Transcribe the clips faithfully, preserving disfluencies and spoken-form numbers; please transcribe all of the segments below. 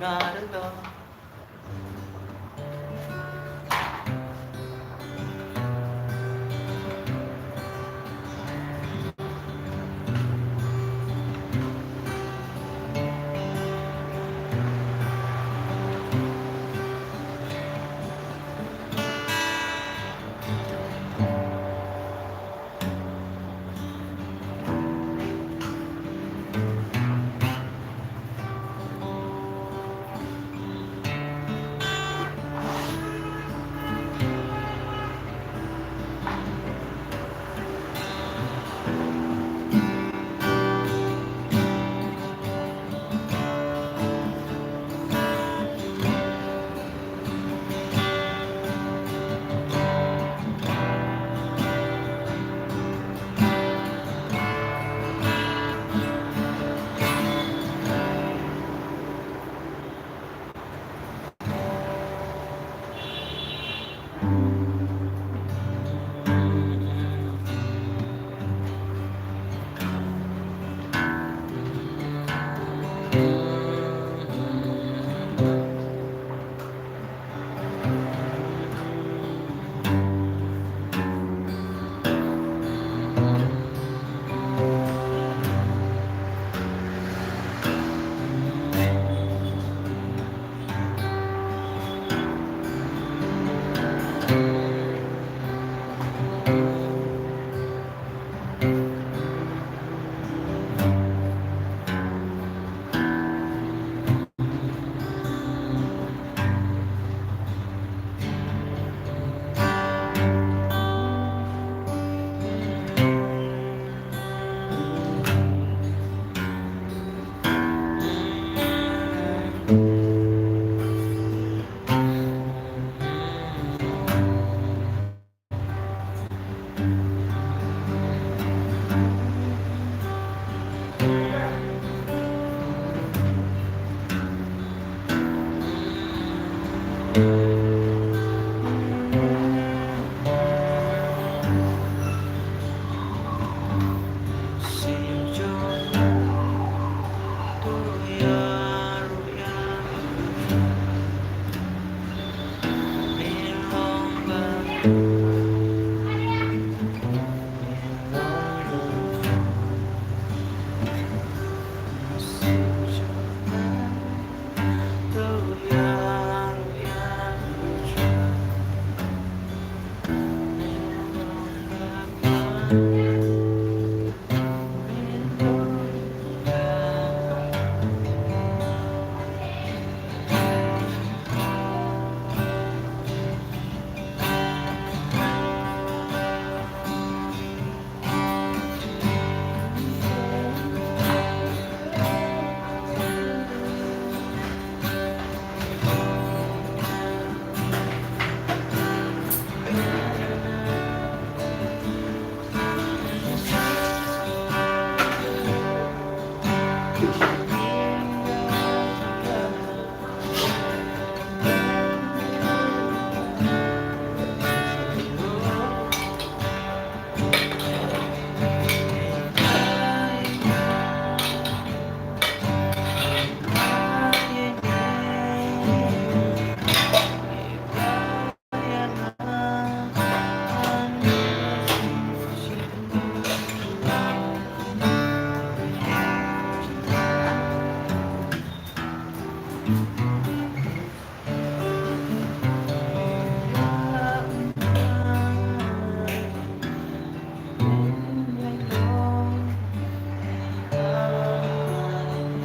Not alone.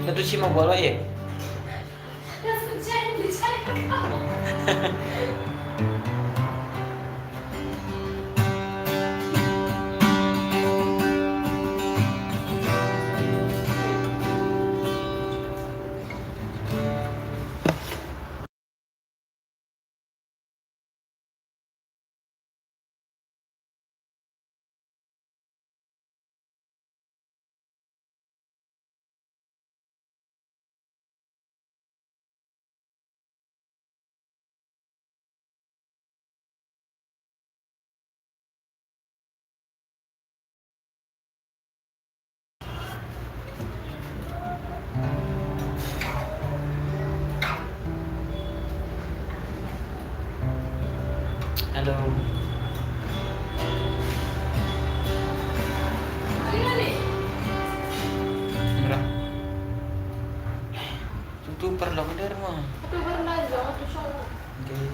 Natu chimo bolo ye. Hello. Mira. Tu, tu paralok der mo. Tu paralok jo, tu so. Okay.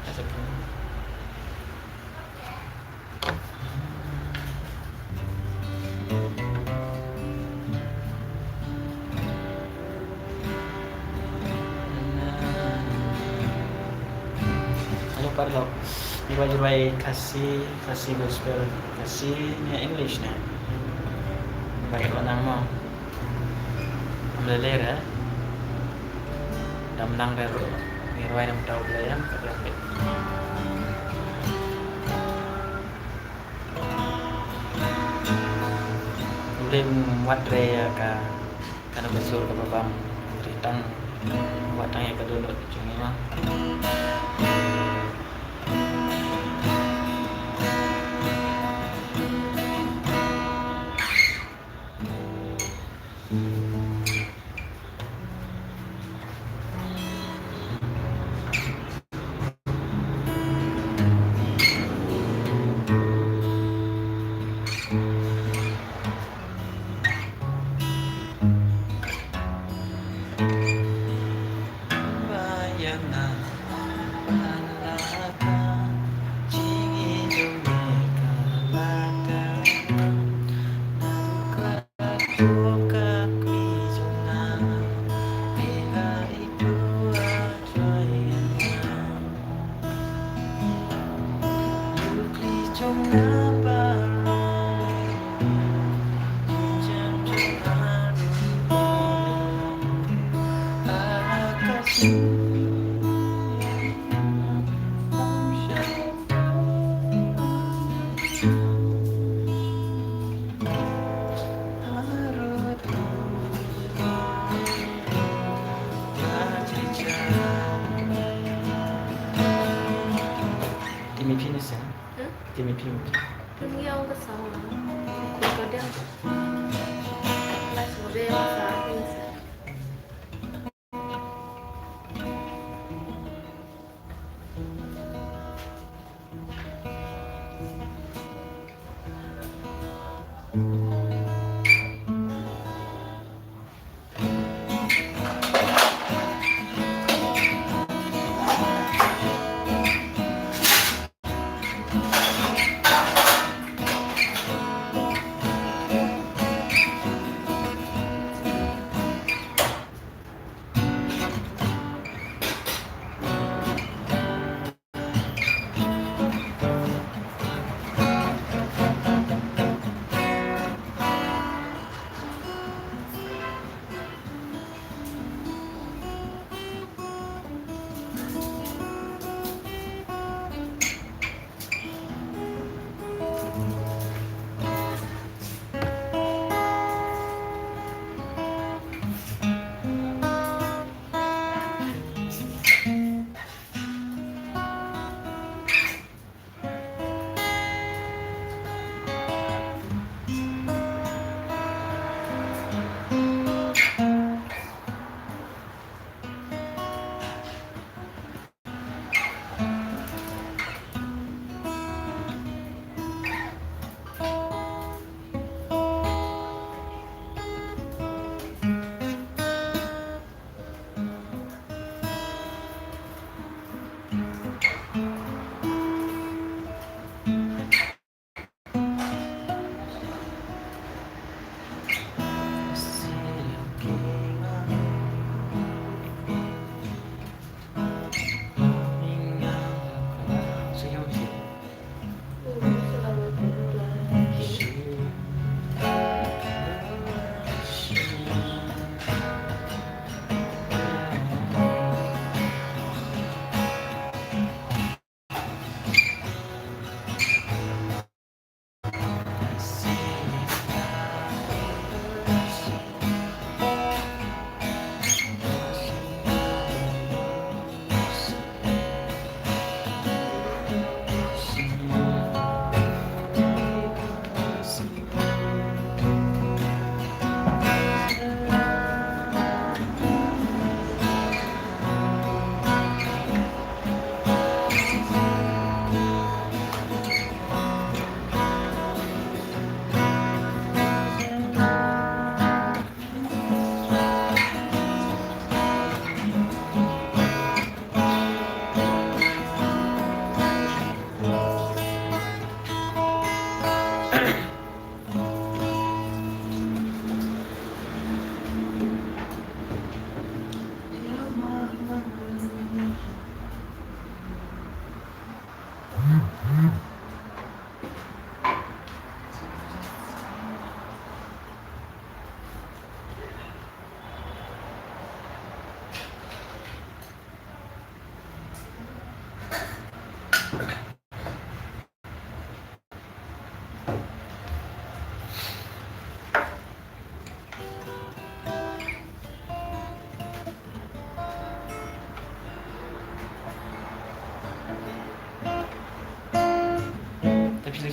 Asa pun. Halo paralok. Ngi ba ju rwai Khasi, Khasi gospel, Khasi ne English ne. Ba ïa nang mo. Am lele re. Dam nang re ru. Ngi rwai dam tau bela ïa ka dam. Lim wat re ïa ka, kano ka sur kaba bam, re tang, wat tang ïa ka dohnud jong ngi ma. Timi phi ne sen? Hmm? Timi phi ne? Timi yang ke sama. Aku kadang. Mas, boleh masak, mas.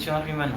Shong ar phi mano?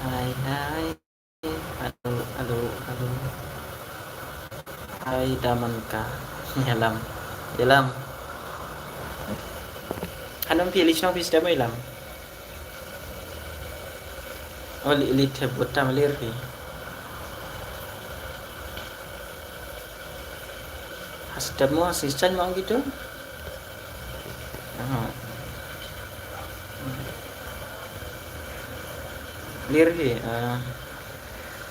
Hai, hai. Halo, halo, halo. Hai, Damanka. Ïalam. Ïalam. Hanum phi, li shnong phi step ïalam. Oh, li, li te buta malir phi. Has step mo, si chan mo gitu. Aha. Lir hi, ah.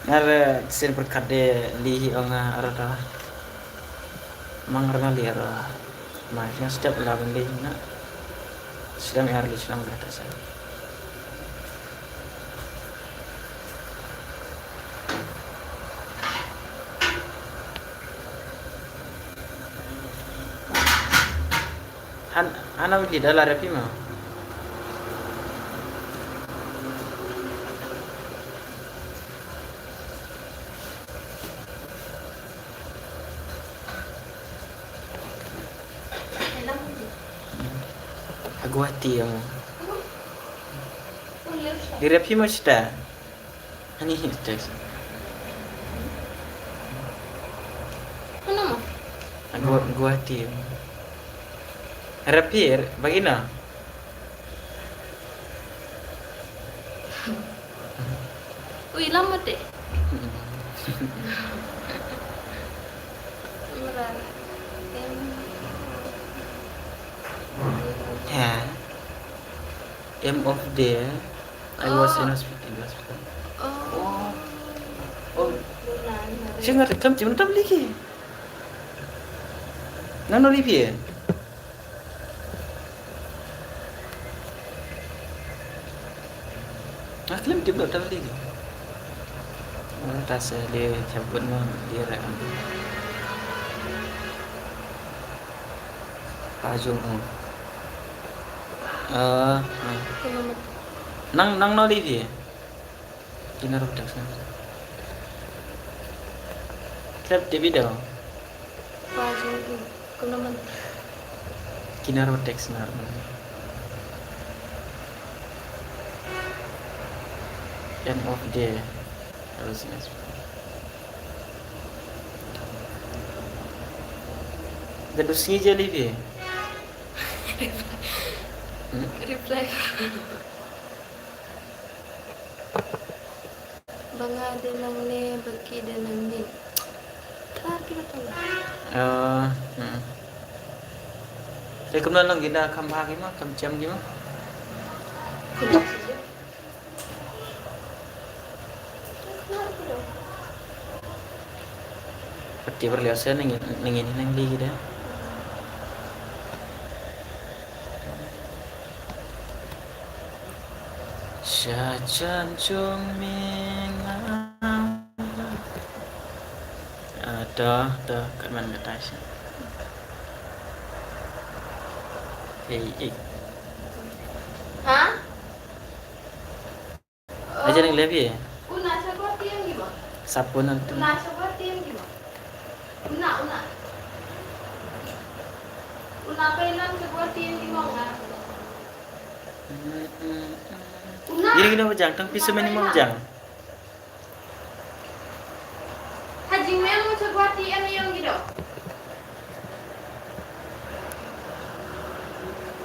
Ngar, eh, sin perkat de li hi ong, ah, arada. Mang rnga lir, ah. Ma, yang step la ben li na. Sedang ar li sedang dah tak sa. Han, hana wili da la repi ma. Ha Guwahati ïa mo. Di repi ma sita. Ani hi text. Ano mo? Gua, Guwahati. Rapir, bagina. Ui, lama te. Ya. M of the I was in hospital, in hospital. Oh. Oh. Shinga kam chim tam liki. Nano lipie. Ah, klim Tip dok tali. Ta se le chabut no dia re. Pajung ong. Eh, nang nang no li dia. Kinar bedak sana. Klep dia bidau. Pajung ong. Kumno man? Kinar bedak sana. End of day. Harus ingat. Gaduh sngi je li phi. Reply. Ba nga dei nangne, ba ki dei nangne. Klar ki ba tong. Eh, hmm. Te kumno long ki da kham bha ki ma, kham jem ki ma? Pati berliau saya nengin nengin nengli kita. Sha jan jong me nga. Ah, to, to, kat man kata sha. Hey, eh. Ha? Aja nang lebi. Una sa ko tiang di ba? Sapun antu. Una sa ko tiang di ba? Una, una. Una pa ilan sa ko tiang di ba nga? Una. Ini kena bajang, tang pisa meni mau bajang. Ha jingmel mo sa ko tiang di ong gido.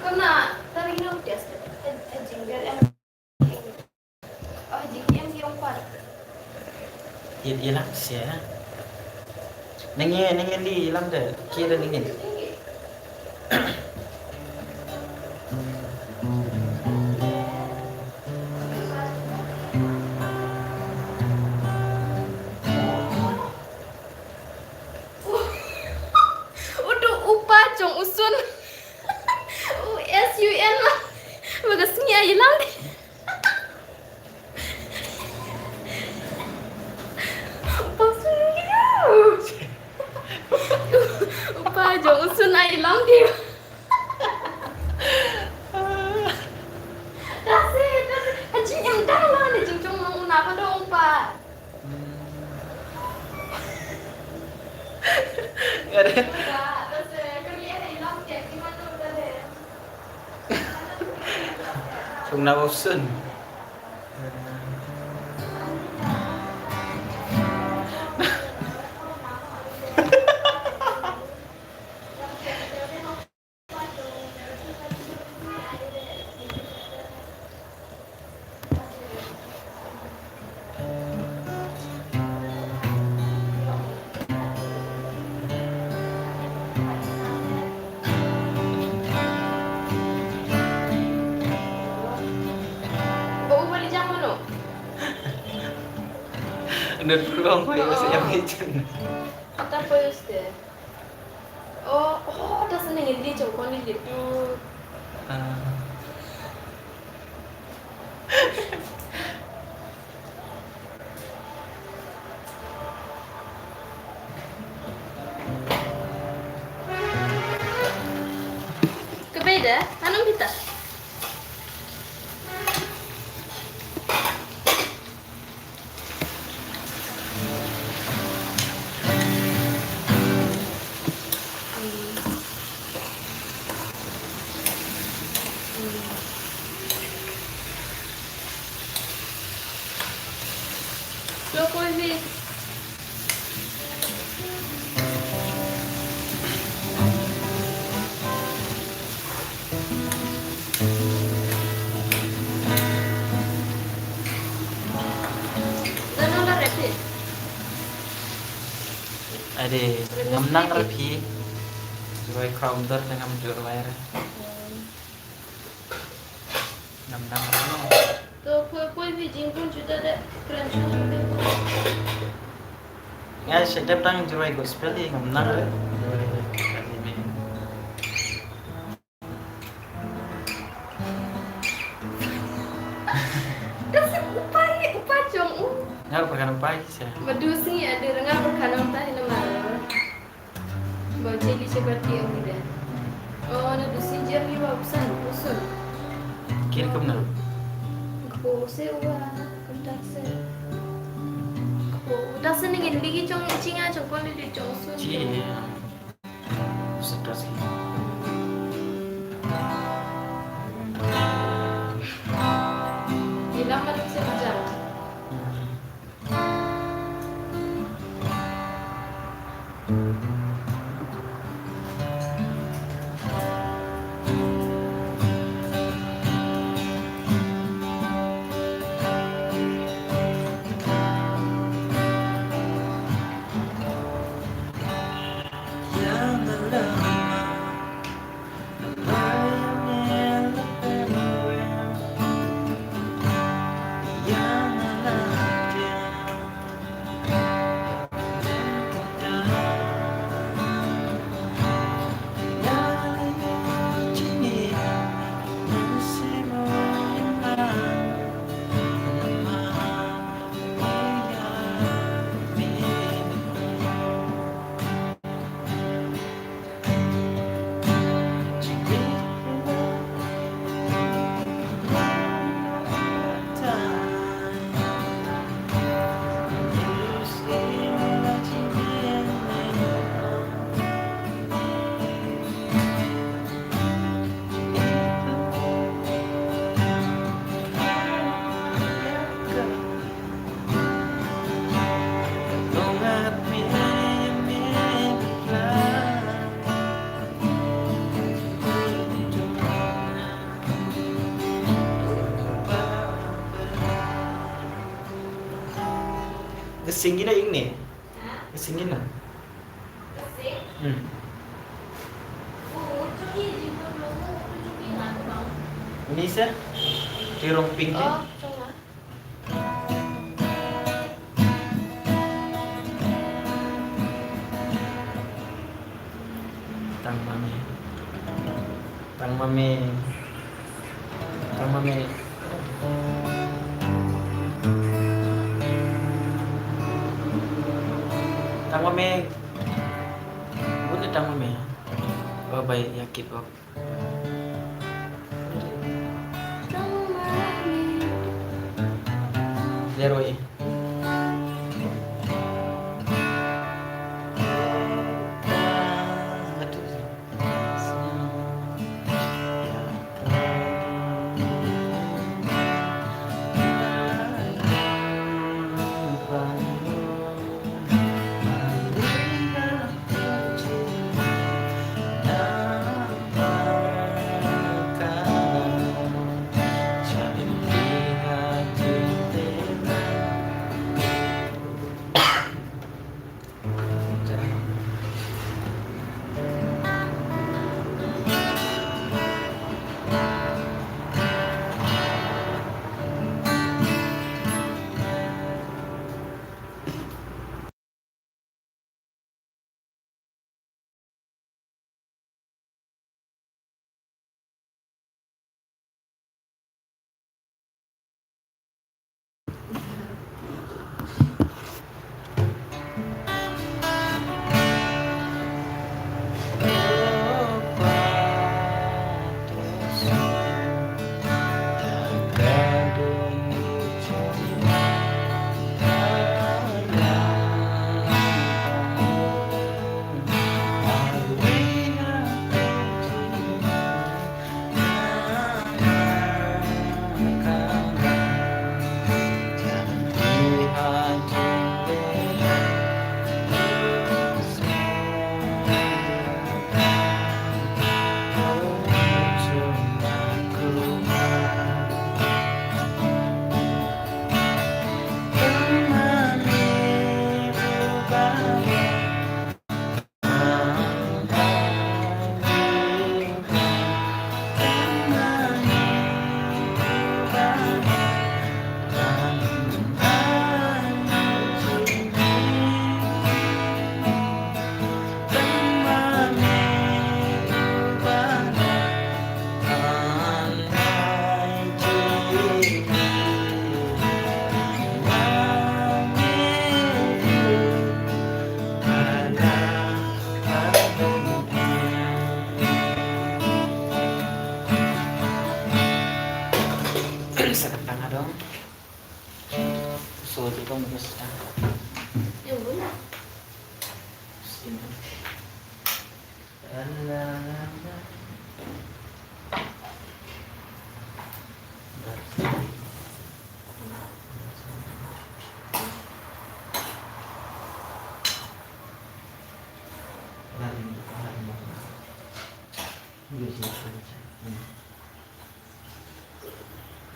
Kana tari no tias. Ha jingmel em. Oh, jingim ki ong kwar. Ïa, ïa lang sia. Nangin, nangin di lang de. Kira nangin. Udu upa jong u Sun. U S U N lah. Bagas ngi ai lang. Upa Sun ngi. Upa jong u Sun ai lang di. Tasi, tasi. Ajin em dang lang di jing jong long una pa dong pa. Nga dei. Sung na bok sun. Ba u ba li jang mano? Nut ruang ko ya, sa yang hijau. Kata apa ya, Ste? Oh, oh, da sa nang indi jong kon indi tu. Ah. Ka bei da, hanum bita. Ade, ngam nang re phi. Jurwai counter te ngam jurwai re. Ngam nang re. To poi poi phi jingpun juda de kren shu. Nga shu dep tang jurwai gospel hi ngam nang re. Kasi upai Ngar pyrkhat nang pai se. Ba du sngi ada ngar pyrkhat nang tai na mar. Ba jeli se berarti yang tidak. Oh, na du sngi jer ni ba usan, usun. Kiri kumno? Kepo se wa, kumta se. Kepo, kumta se ning in ligi chong chinga chong kon ligi chong usun. Ci. Stress gitu. Hilang kan bisa berjalan. Ka sing ina ing ne? Ka sing ina? Hmm. Ini sa? Tirong pink ne? Oh, coba. Tang mame. Tang mame. Tang mame. Tang mame. Bun tang mame. Bye bye ya kid bok. Leroy. Tuh, tuh, kamu terus.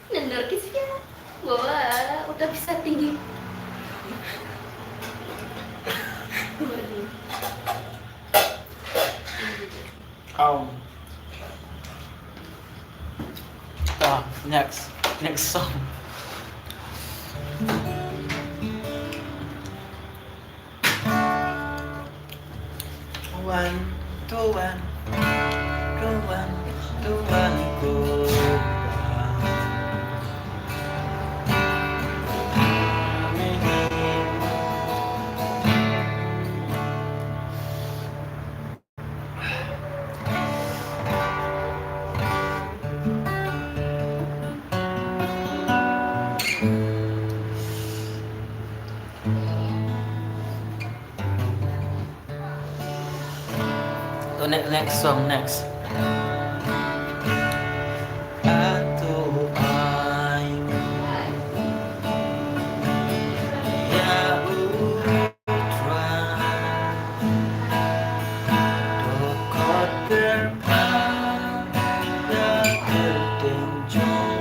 Nandor ki sia. Wah, udah bisa tinggi. Waduh. Au. Ah, next. Next song. One, two, one, two, one, two, one, go. To ne-, next song, next. Ato ai. Ya u trai. To kot ker pa. Ya ker ten jong.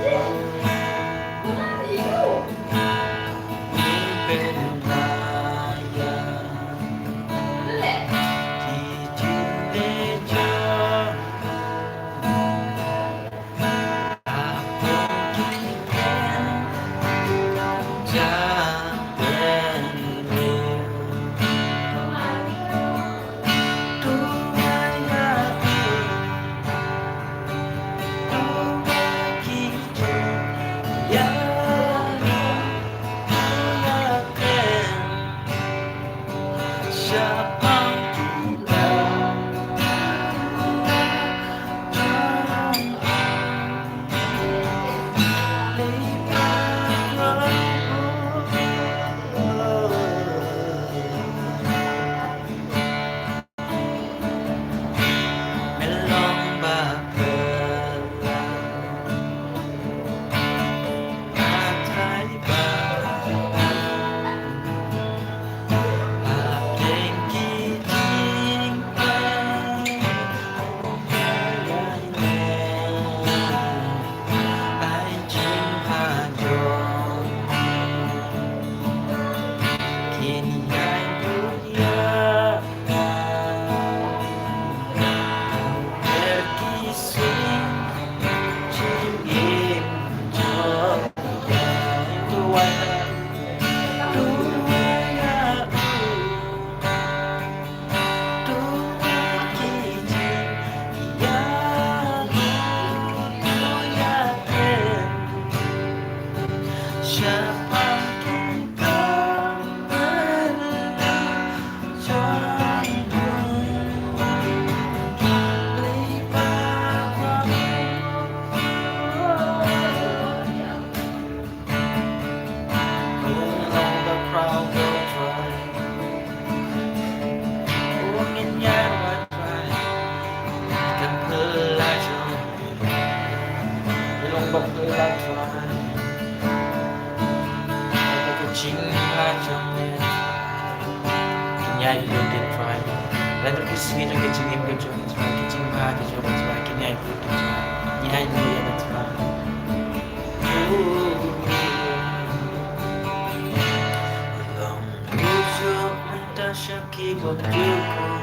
Ki bok jukun,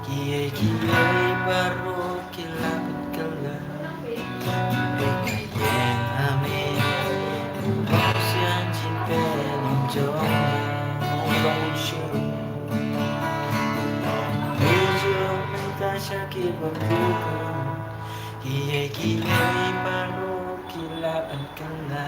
ki ei ki ei baroh ki la pynkylla. Bek ïeng ha me, u bok sian jingpynjot. U bok shu. Bok jukun mynta sha ki bok jukun, ki ei ki ei baroh ki la pynkylla.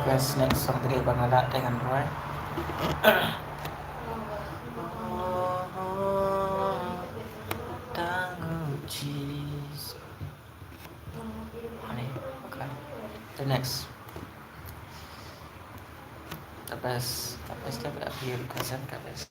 Guys, next song tadi ba nga la teng ngan rwai. Tango cheese. Honey, okay. The next. The best, the best of every cousin, the best.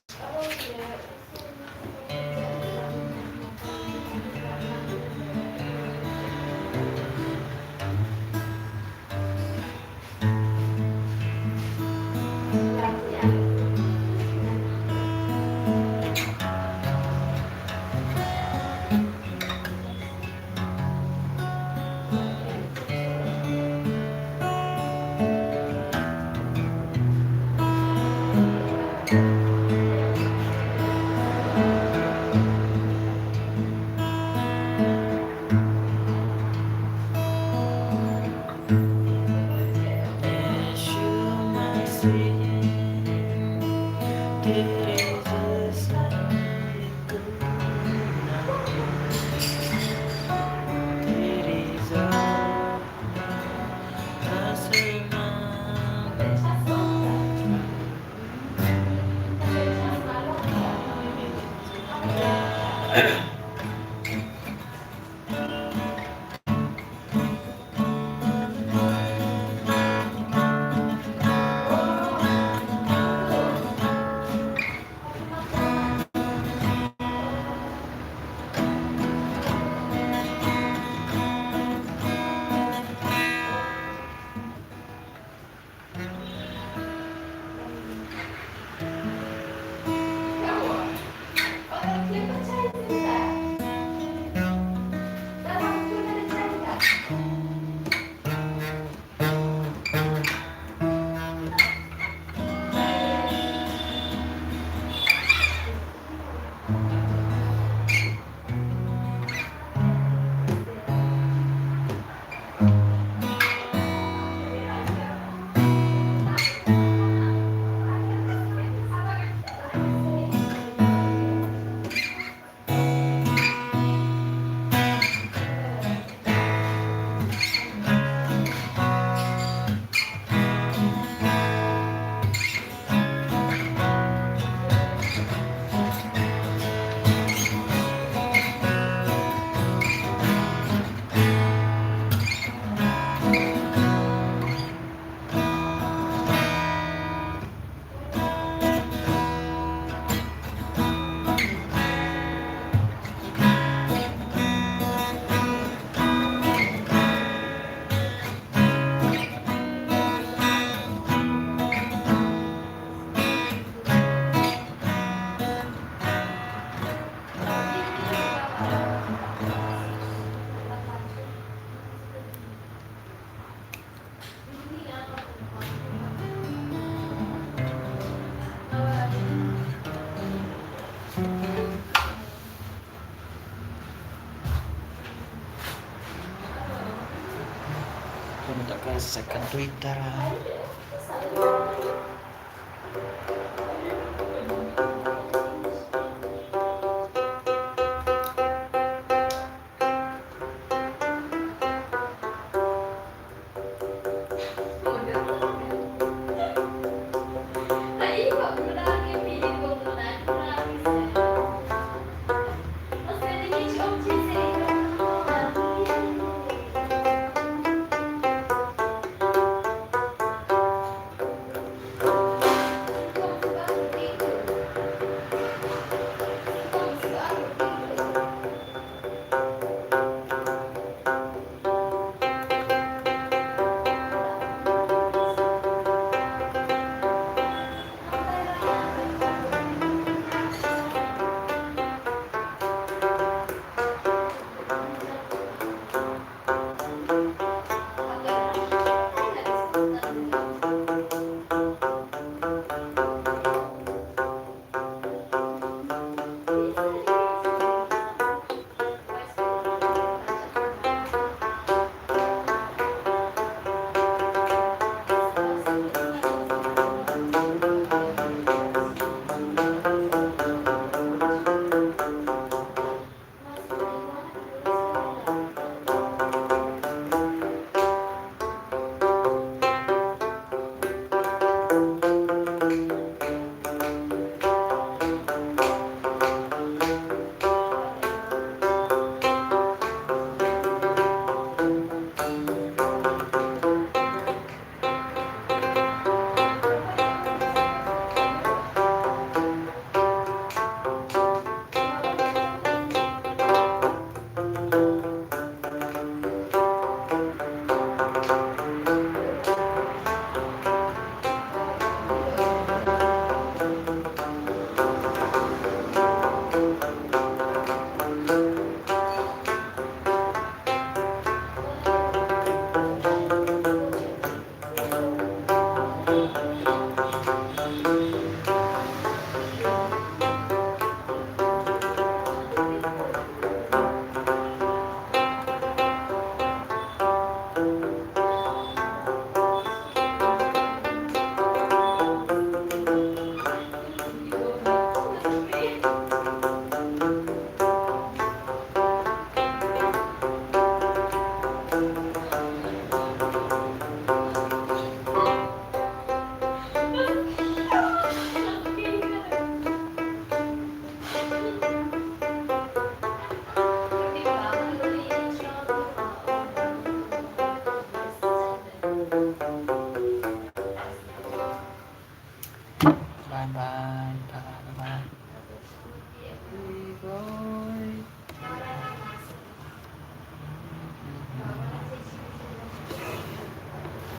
Second Twitter.